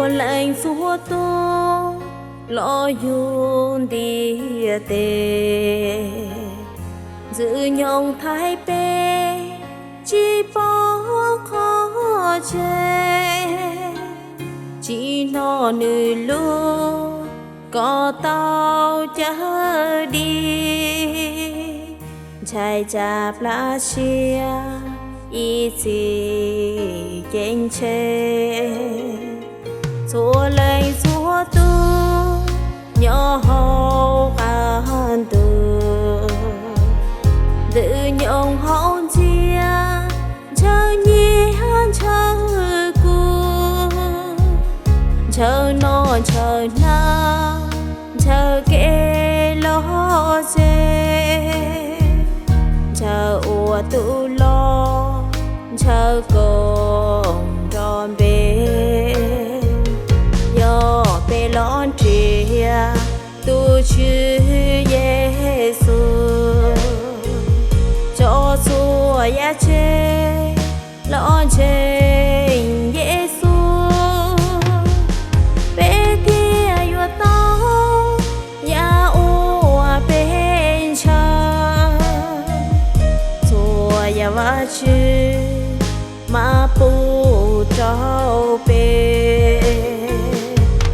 Txhua leej txhua tus los yug ntiaj teb, Ntxwg Nyoog Thaib peb tsis pom qhov tseeb, tsis hnov nws lus kom tau cawm dim, ntshai tsam plab siab ib txhis ceeb tsheej. Txhua leej txhua tus nyob hauv qab ntuj, Ntxwg Nyoog hauv ntxiag ntshaw nyiaj ntshaw kub, ntshaw noj ntshaw hnav, ntshaw kev lom zem, ntshaw ua tub loj, ntshaw koom nrog npe. Yog peb los nrhiav tus Tswv Yexus, tso txhua yam tseg los ntseeg Yexus, peb thiaj yuav tau yav uas peb ntshaw. Txhua yam Vajtswv mas pub rau peb,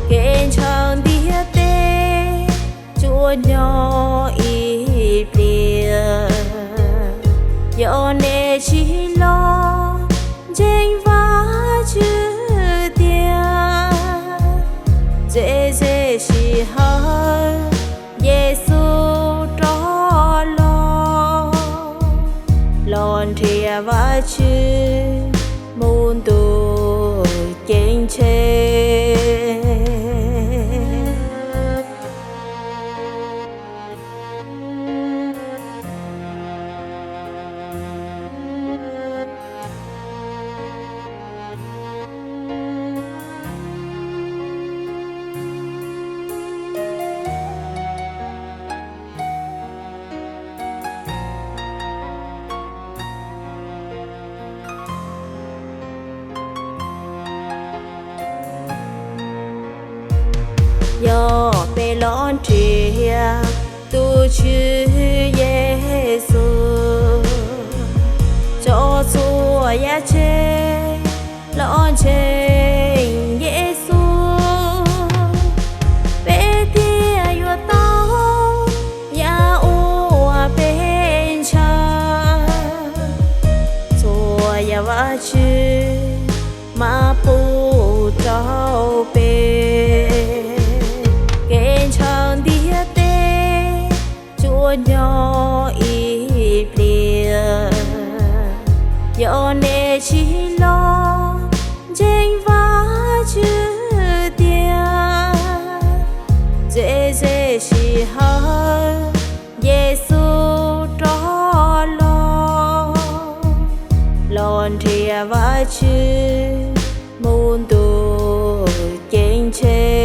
kev ntshaw ntiaj teb tsuas nyob ib pliag. Yog nej tsis los ntseeg Vajtswv tiag, ntxuav ze sij hawm Yexus rov los, los nrhiav Vajtswv mus ntuj ceeb tsheej. Yog peb los nrhiav tus Tswv Yexus, tso txhua yam tseg los ntseeg Yexus, peb thiaj yuav tau yav uas peb ntshaw. Txhua yam Vajtswv mas pub rau peb, kev ntshaw ntiaj teb tsuas nyob ib pliag. Yog nej tsis los ntseeg Vajtswv tiag, ntxuav ze sij hawm Yexus rov los, los nrhiav Vajtswv mus ntuj ceeb tsheej.